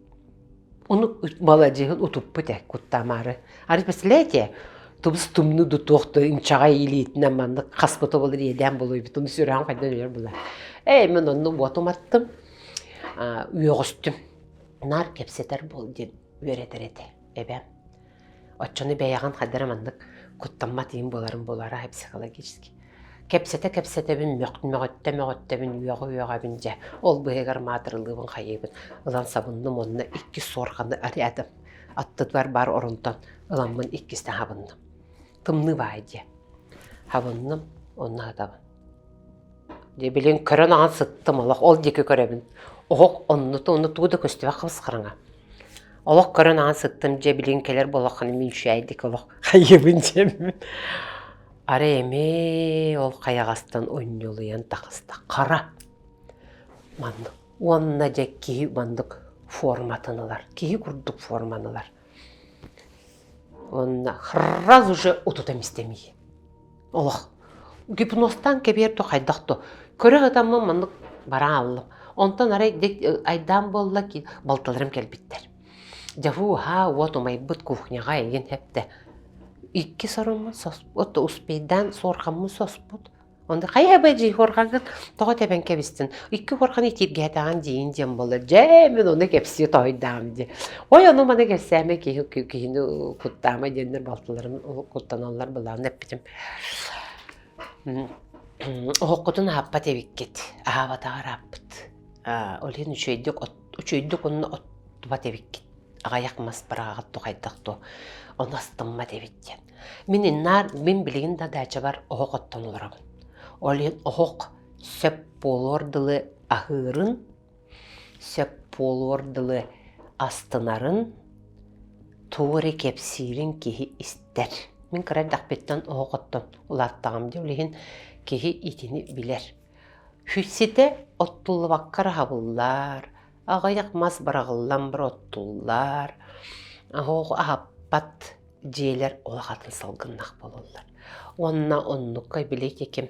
Ону маладьыаһын утуппут ээ, куттаамаары. Арай представляете, тубус тумну да туох да инчэҕэй илиитинэн маннык хаспыта буолар иэдээн буолуйбут, ону сүрэҕим хайдан өлөр буолар. Ээ, мин онно уотум аттым, үөҕүстүм. Наар кэпсэтэр буол диэн үөрэтэр этэ эбээм. Оччону бэйэҕин хайдара маннык куттаммат иин буоларын буолара психологически. Кэпсэтэ-кэпсэтэбин, мөҕүттэ-мөҕүттэбин, үөҕэ-үөҕэбин дьэ. Ол быыһыгар маатырылыыбын хайыыбын. Ылан сабынным уонна иккис суорҕаны арыйатым. Аттыбар баар оронтон ыламмын иккистэн хабынным. Тымныы баай диэ. Хабынным, онно сытабын. Дьэ билин көрөн аҕан сыттым олох ол диэки көрөбүн. Оһох оннута онно тугу да көстүбэт хабыс-хараҥа. Олох көрөн аҕан сыттым дьэ билин кэлэр буоллаххына мин үчүгэйдик олох хайыыбын дьэммин. Арай эмиэ ол хайаҕастан унньулуйан таҕыста. Хара. Маннык. Уонна дьэ киһи маннык форматын ылар. Киһи курдук форманы ылар. Уонна сразу же утутам истэмий. Олох гипнозтаан кэбиэр то хайдах то көрө сытаммын маннык баран ааллым. Онтон арай айдаан буолла ки балтыларым кэлбиттэр. Дьэ һуу-һаа уот умайбыт кухняҕа эйигин эптэ. Икки сороммун соспут, успейдаан суорҕаммын соспут. Онно хайа бэдьи хуорҕаҥҥын тоҕо тэбэн кэбистин? Икки хуорҕаны итииргээтэҕин диин диэн буолла. Дьэ, мин ону кэпсии тоһуйдаам дии. Ой, ону маны кэпсээмэ киһи киһини куттаама диэннэр балтыларым куттаналлар былаан эппитим. Оһоххутун аһаппат эбиккит. Аһаабатаҕар ааппыт. Ол иһин үчүгэйдик үчүгэйдик онно оттубат эбиккит. Аҕыйах мас быраҕаҕыт тухайдах дуо. Ону астыммат эбит диэн. Мин иннаар мин билигин да даачабар оһох оттон олоробун. Ол иһин оһох сөп буолуор дылы аһыырын, сөп буолуор дылы астынарын, тугу эрэ кэпсиирин киһи истэр. Мин кыра эрдэхпиттэн оһох оттон улааттаҕым дии, ол иһин киһи итини билэр. Ситэ оттуллубакка эрэ аһабыллар, аҕыйах мас быраҕыллан баран оттуллар, оһох аһаппат дьиэлэр улахатын салгыннах буолаллар. Уонна оннукка били ким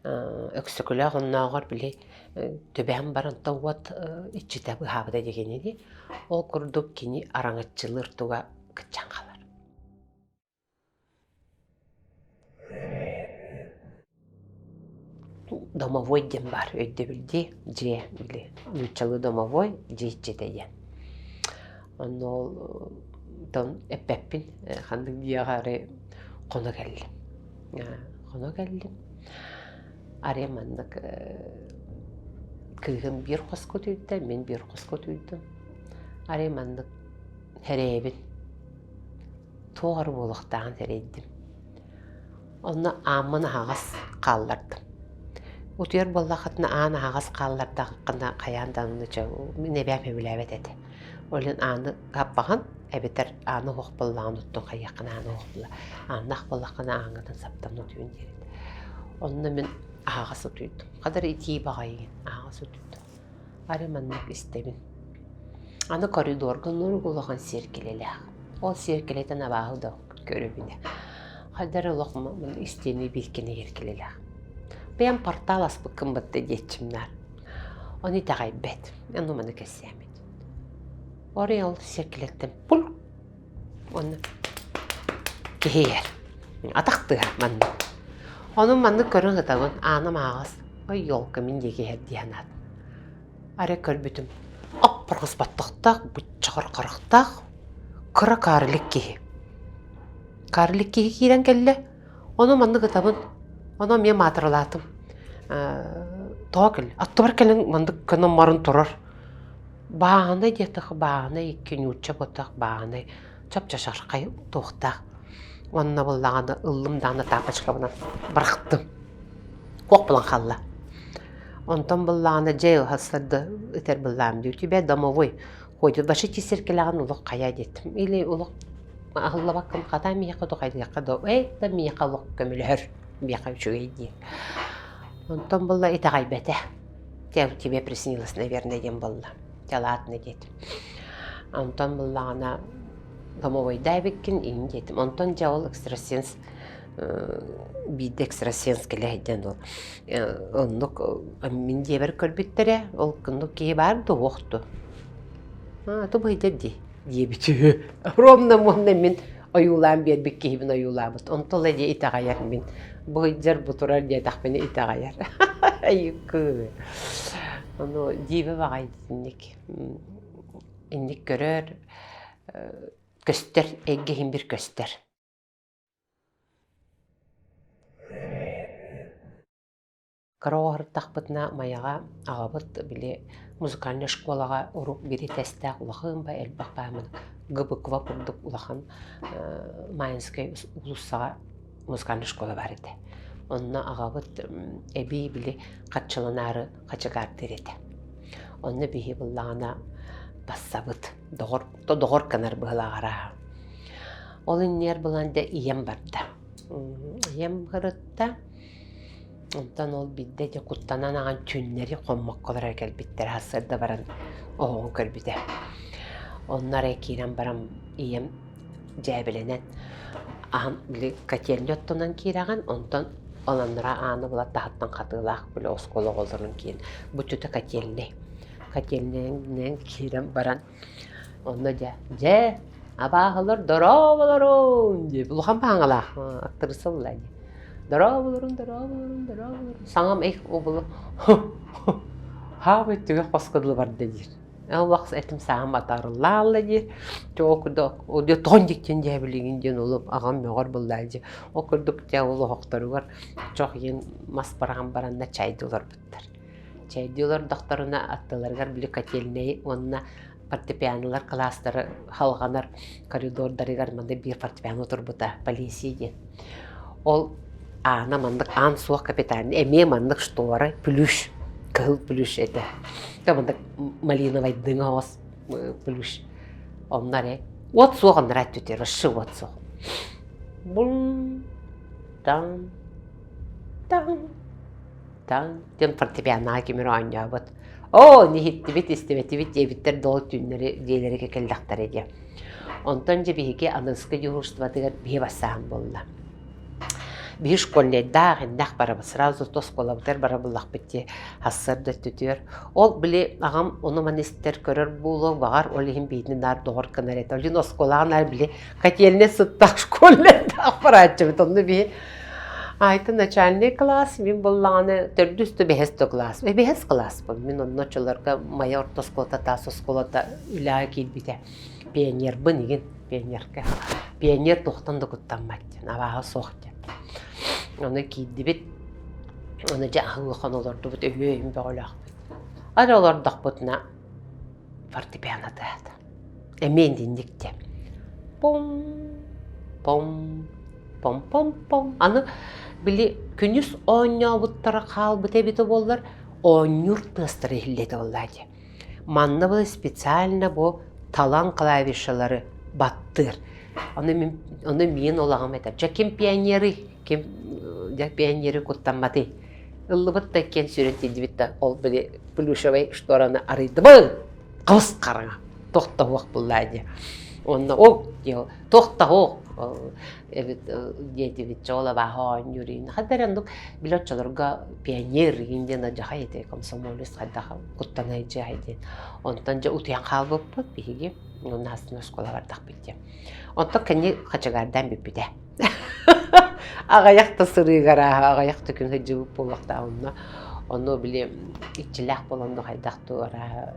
Өксөкүлээх оннооҕор били түбэһэн баран да уот иччитэ быһаабыта дигини дии. Ол курдук кини араҥаччылыыр туга кыччаан хаалар. Домовой диэн баар өйдөбүл дии, дьиэ били нууччалыы домовой дьиэ иччитэ диэн. Онно ол тон эппэппин ханнык дьиэҕэ арай хоно кэллим. Хоно кэллим. Арай маннык кыыһым биир хоско утуйда, мин биир хоско утуйдум. Арай маннык сэрэйэбин. Туох эрэ буолуохтааҕын сэрэйдим. Онно ааммын аһаҕас хааллардым. Утуйар буоллаххытына аан аһаҕас хааллардаххына хайаан да аны чэ мин эбээм сөбүлээбэт этэ. Ол иһин ааны хаппаҕын эбэтэр ааны оһох буоллаҕына оттон хайыаххына ааны оһох буолла ааннаах буоллаххына ааҥҥытын саптан утуйун диир этэ. Онно мин аһаҕас утуйдум. Хадыр итии баҕайыгын аһаҕас утуйдум. Арай маннык истэбин. Аны коридорга нурук улахан сиэркилэлээх. Ол сиэркилэтин абааһы да көрөбүнэ. Хайдары олох истиэни бииркини сиэркилэлээх. Бэйэм портал аспыккын батта диэччим наар. Ону итэҕэйбэт. Ону маны кэссээммит. Орой ол сиэркилэттэн пул уонна киһи иһэр. Атах тыаһа маннык. Ону маннык көрөн сытабын, ааным ааҕас, ой елка мин диэки иһэр дии санаатым. Арай көрбүтүм, аппарҕас баттахтаах, быччаҕар харахтаах, кыра карлик киһи. Карлик киһи киирэн кэллэ, ону маннык ытабын, ону эмиэ маатыралаатым. Тоҕо кэллэ? Аттыбар кэлэн маннык гынан баран турар. Бааһынай диэтэххэ бааһынай икки нуучча ботах бааһынай чап-чашархай туохтаах. Уонна буоллаҕына ыллым даҕаны тапочкабынан бырахтым. Куох булан хаалла. Онтон буллаҕына дьэ сарда ытар быллаам дии. У тебя домовой ходит. Вообще сиркэлэҕин олох хайа диэтим. Или олох аһыллабаккын хата миэхэ тухайдыахха да эй да миэхэ олох көмөлөһөр миэхэ үчүгэй диэн. Онтон булла итэҕэйбэтэ. Тебе приснилось, наверное, диэн буолла. Дьэ ладно диэтим. Онтон буллаҕына домовойдаа эбиккин иин диэтим. Онтон дьэ ол экстрасенс биирдэ экстрасенс кэлэ сылдьан ол оннук мин дьиэбэр көрбүттэрэ ол оннук киһи баар дуо суох дуо аа тубуйдар дии диэбит үһү ровно уонна мин ойуулаан биэрбит киһибин ойуулаабыт онто ыла дьэ итэҕэйэр мин бу сылдьар бу турар диэтэхпинэ итэҕэйэр айыкы ону дьиибэ баҕайы итинник инник көрөр көстөр эйгэ иһин бир көстөр. Кыра оҕо сырыттахпытына Майаҕа аҕабыт били музыкальнай школаҕа урук биир этээстээх улахан ба элбэх баамын ГБКва курдук улахан Майинскай уулуссаҕа музыкальнай школа баар этэ. Онно аҕабыт эбии били хаччыланаары хачыгаардыыр этэ. Онно биһи буллаҕына бассабыт, доҕор, доҕор гынар быһылааҕар ааһа. Ол иннигэр булан дэ ийэм барда. Ийэм сырытта. Онтон ол биирдэ дьэ куттанан аҕан түүннэри хоммокколор эрэ кэлбиттэр сарсыарда баран оһоҕун көрбүтэ. Онно эрэ киирэн баран ийэм дьээбэлэнэн аһан били котельня оттунан киирэҕин, онтон ол анараа ааны була таһыттан хатыылаах били оскуола оҕолорун киин бу түтэ котельнай. Котельнайынан киирэн баран онно дьэ дьэ абааһылар дорооболорун диэбит улахан бааҥалаах актриса буолла дии дорооболорун дорооболорун дорооболорун саҥам эх обулу хаабый түгэх хоско дылы барда диир олох этим саҥам атаарыллаалла диир дьэ ол курдук ол дьэ тоҕон дьиктин дьээбилигин диэн ол аҕам мөҕөр буоллаа дии ол курдук дьэ ол оһохторугар чох иин мас быраҕан баранна чайдыы олорбуттар Чэйдии олордохторуна аттыларыгар били котельнай уонна фортепианолар кылаастары халҕанар коридордарыгар манна биир фортепиано турбута полиция диэн. Ол аана маннык аан суох капитальный эмиэ маннык штора плющ кыһыл плющ этэ. Маннык малиновайдыҥы оҕос плющ. Онно эрэ уот суох онно эрэ түтэр вообще уот суох. Бум таң таң Таҥ диэн фортепианоҕа ким эрэ оонньообут. Оо, иһиттибит, истибэтибит диэбиттэр да ол түүннэри дьиэлэригэр кэллэхтэрэ диye. Онтон дьэ биһиги аныгыскы дежурствотыгар биһи бассааһын буолла. Биһи школьнайдаах иннэх барабыт, сразу то оскуолабытыгар бара буллахпыт дии, сарсыарда өттүтүгэр. Ол били аҕам ону-маны истэр, көрөр буолуо, баҕар ол иһин биһини наар доҕор гынар этэ. Ол иһин оскуолаҕа наар били котельнай сыттаах школьнайдаах барааччыбыт. Онно биһи Айта начальный класс, мин буоллаҕына төрдүс да бэһис да класс. Бэһис класспын. Мин онно оччолорго Майа орто оскуолата, таас оскуолата үлэҕэ киирбитэ. Пионербын игин, пионерка. Пионер туохтан да куттаммат диэн, абааһы суох диэн. Ону киирдибит, ону дьэ аһыы олордубут, өһүө-өйүн бөҕөлөөхпүт. Ары олордохпутуна фортепиано тыаһата. Эмиэ итинник диэн. Пом, пом, пом-пом-пом. Аны били күнүс оонньообуттара хаалбыт эбитэ буоллар, оонньуур тыастара иһиллиэтэ буоллаа дии. Манна бу специально бу талан клавишалары баттыыр. Ону мин, ону миин олоҕум этэр. Дьэ ким пионерый, ким дьэ пионеры куттамматый? Ыллыбыт да киэн сүрэн тиийдибит да ол били плюшевый штораны арыйдыбын. Хабыс хараҥа. Тохтоһуох буллаа дии. Онно ол тохтоһуох эбит диэтибит чоол абааһы оонньуур иин. Ханна эрэ оннук били оччолорго пионер иин диэн адьахай этэ комсомолец хайдах куттанай дьиэхэй диэн. Онтон дьэ утуйан хаалбыппыт биһиги уонна астына оскуола бардахпыт диэн. Онтон кэнни хачыгаардаан бүппүтэ. Аҕыйах да сырыыгар ааһа, аҕыйах да күн сылдьыбыт буолуохтаах онно. Ону били иччилээх буолан хайдах дуу арааһа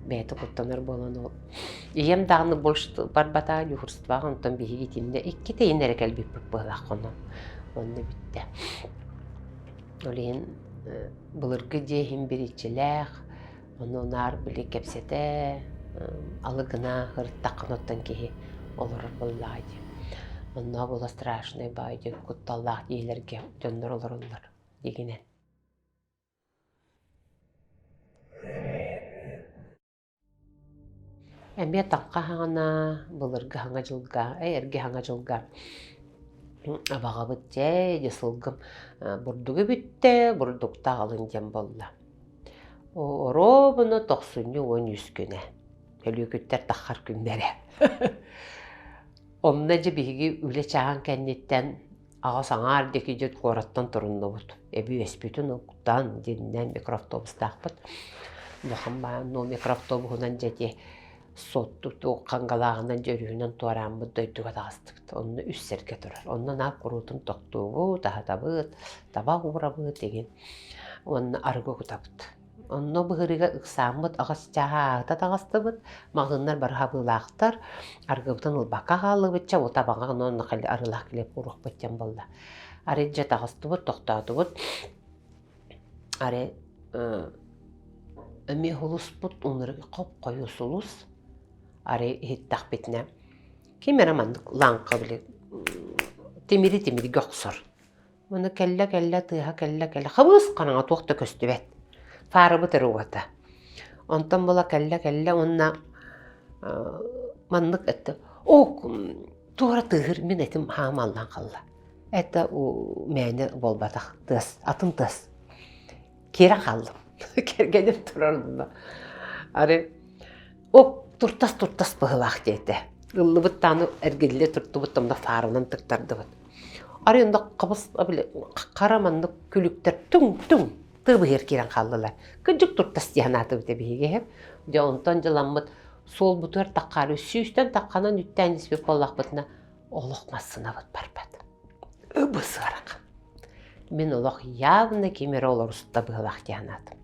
бэйэтэ куттанар буолан ол ийэм даҕаны больше барбатаҕа дьуһурстваҕа онтон биһиги итиннэ иккитэ иһин эрэ кэлбиппит быһыылаах хонон онно бүттэ. Ол иһин былыргы дьиэ иһин бир иччилээх Ону наар били кэпсэтэ, алы гына сырыттаххына оттон киһи олорор буоллаҕа дии. Онно буола страшный баай диэн кутталлаах дьиэлэргэ дьоннор олороллор дигинэн. Эмиэ таҥха хаҥана, былыргы хаҥа дьылга, эргэ хаҥа дьылга абаҕабыт дьэ, дьэ сылгым бурдугу бүттэ, бурдукта аҕалын диэн буолла. Оруобуна тохсунньу 13 күнэ. Өлүөкүттэр таххар күннэрэ. Онно дьэ биһиги үлэ чааһын кэнниттэн аҕыс аҥаар диэки дьэ куораттан туруннубут. Эбии өспүтүн уктан, дьиннэн микроавтобустаахпыт. Улахан баан микроавтобуһунан дьэ ити Суотту Хангалааҕынан дьэ өрүһүнэн туорааммыт дойдуга таҕыстыбыт. Онно үс сэргэ турар. Онно наар куруутун тохтуубут, аһатабыт, табах уурабыт игин уонна арыгы кутабыт. Онно быһырыыга ыксааммыт аҕыс чааһа ааһыта таҕыстыбыт. Маҕаһыыннар бары хабыылаахтар. Арыгыбытын ылбакка хааллыбыт чэ, табаҕа онно арыылаах килиэп ууруохпут диэн буолла. Арый дьэ таҕыстыбыт, тохтоотубут. Арай эмиэ сулуспут уннары хоп-хойуу сулус. Арай иһиттэхпитинэ ким эрэ маннык лааҥха били тимири тимиргэ охсор. Уонна кэллэ-кэллэ тыаһа кэллэ-кэллэ хабыс хараҥа туох да көстүбэт. Фаарабыт эрэ уота. Онтон була кэллэ-кэллэ уонна маннык этэ о туора тыаһыр мин этим хаамаллан хаалла. Это мээнэ буолбатах тыас, атын тыас. Киирэн хааллым. Кэргэним турар онно. Арай О, туртас-туртас быһыылаах диэтэ. Ыллыбыт даҕаны эргиллэ туртубут онно фаарынан тыктардыбыт. Арай онно хабыс били хара маннык күлүктэр түҥ-түҥ тыы быһыар киирэн хааллылар. Кырдьык туртас дии санаатыбыт биһиги. Дьэ онтон дьыламмыт суолбутугар таххаары сүүстэн тахханан үттээн испит буоллахпытына олох массыынабыт барбат. Ыбыс-ыарахан. Мин олох явно ким эрэ олоруста быһыылаах дии санаатым.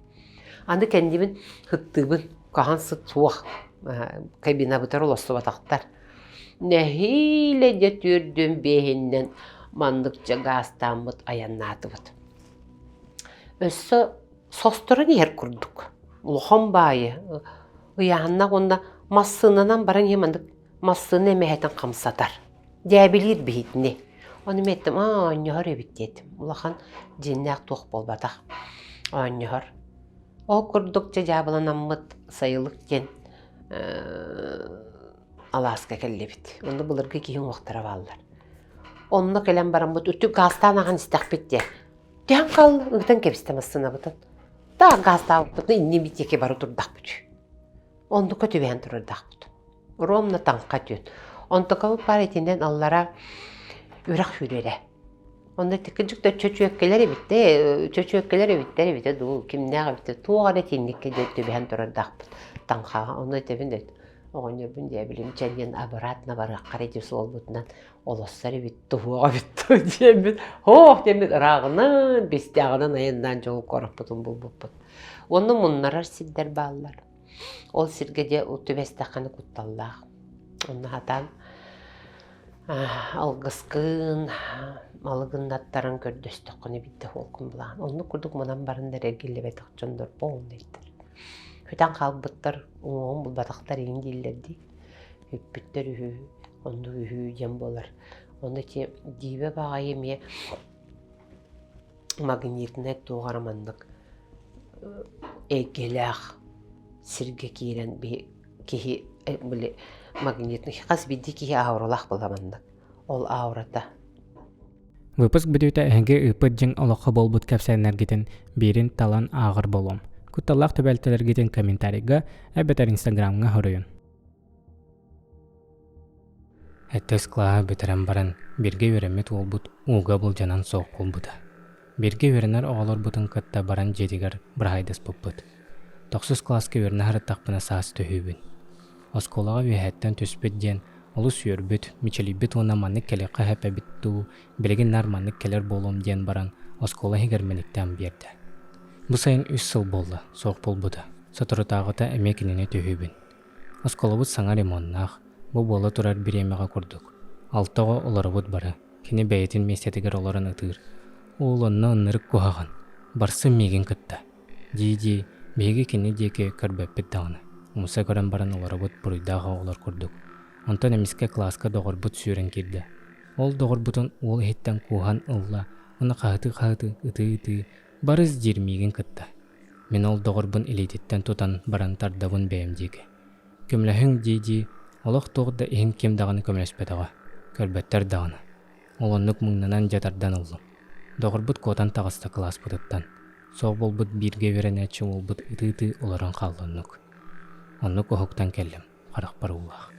Аны кэннибин сыттыыбын, хаһан сыт суох, кабинабытар олорсубатахтар. Нэһиилэ дьэ түөрдүн биэһиннэн маннык дьэ гаастааммыт айаннаатыбыт. Өссө состорон иһэр курдук. Улахан баайы ыйааһыннаах уонна массыынанан баран иһэ маннык массыына эмэһэтин хамсатар. Дьээбилиир биһитини. Ону мин эттим, аа, оонньоһор эбит диэтим. Улахан дьиҥнээх туох буолбатах. Оонньоһор. Ол курдук дьэ дьаабыланаммыт сайылык диэн алааска кэллибит. Онно былыргы киһи уҥуохтара бааллар. Онно кэлэн бараммыт үтүк гаастаан ахан истэхпит диэ. Түһэн хаалла, ыытан кэбистэ массыынабытын. Таах гаастаабыппытын иннибит диэки бары турдахпыт. Оннукка түбэһэн турардаахпыт. Ровно таҥха түөн. Онтукабыт баар итинэн аллара үрэх сүүрэрэ. Онно кырдьык да чөчүөккэлэр эбиттэ, чөчүөккэлэр эбиттэр эбитэ дуу, кимнээх эбитэ, туох эрэ итинниккэ дьэ түбэһэн турардаахпыт таҥхаҕа. Онно этэбин да оҕонньорбун дьээбилим чэ диэн обратно барыаххар ити суолбутунан олоссор эбит, туһуох эбит дуу диэммит, һоох диэммит ырааҕынан, бистээҕинэн айаннаан дьолу куораппытын булбуппут. Уонна муннарар сирдэр бааллар. Ол сиргэ дьэ түбэстэххинэ кутталлаах. Онно хатаан алгыскын, малыгыннаттаран көрдөстөххүнэ биирдэ холкун булаҕын. Оннук курдук мунан баран да эргиллибэтэх дьоннор полнайдар. Сүтэн хаалбыттар, уҥуоҕун булбатахтар иҥин дииллэр дии. Үппүттэр үһү, оннук үһү диэн буолар. Онно ити дьиибэ баҕайы эмиэ магнитнай туох эрэ маннык эйгэлээх сиргэ киирэн киһи били магнитный хас биирдии киһи ауралаах буола маннык ол аурата Выпуск бүтүүтэ эһиги ыыппыт дьиҥ олоххо буолбут кэпсээннэргитин биирин талан ааҕар буолуом. Кутталлаах түбэлтэлэргитин комментарийга эбэтэр инстаграмҥа суруйун. Сэттис кылааһы бүтэрэн баран, бииргэ үөрэммит уолбут ууга былдьанан суох буолбута. Бииргэ үөрэнэр оҕолорбутун кытта баран дьиэтигэр быраһаайдаспыппыт. Тохсус кылааска үөрэнэ сырыттахпына саас түһүүбүн. Оскуолаҕа үөһэттэн түспүт диэн олус үөрбүт, мичилийбит уонна маннык кэлиэххэ сөп эбит дуу, билигин наар маннык кэлэр буолуом диэн баран оскуола иһигэр мэниктээн биэрдэ. Бу сайын үс сыл буолла, суох буолбута. Соторутааҕыта эмиэ кинини түһүүбүн. Оскуолабыт саҥа ремоннаах, бу буола турар бириэмэҕэ курдук. Алта оҕо олоробут бары, кини бэйэтин миэстэтигэр олорон ытыыр. Уол онно ынырык куһаҕан, барсын миигин кытта, дии-дии биһиги кини диэки көрбөппүт даҕаны, умса көрөн баран олоробут буруйдаах оҕолор курдук. Онтон эмискэ кылааска доҕорбут сүүрэн киирдэ. Ол доҕорбутун уол иһиттэн кууһан ылла уонна хаһытыы-хаһытыы, ытыы-ытыы «Барыс» диир миигин кытта. Мин ол доҕорбун илиититтэн тутан баран тардабын бэйэм диэки. Көмөлөһүҥ дии-дии, олох туох да иһин ким даҕаны көмөлөспөтөҕө, көрбөттөр даҕаны. Ол оннук муҥнанан дьэ тардан ыллым. Доҕорбут куотан таҕыста кылааспытыттан. Суох буолбут бииргэ үөрэнээччи уолбут ытыы-ытыы олорон хаалла оннук. Оннук уһуктан кэллим, харахпар уулаах.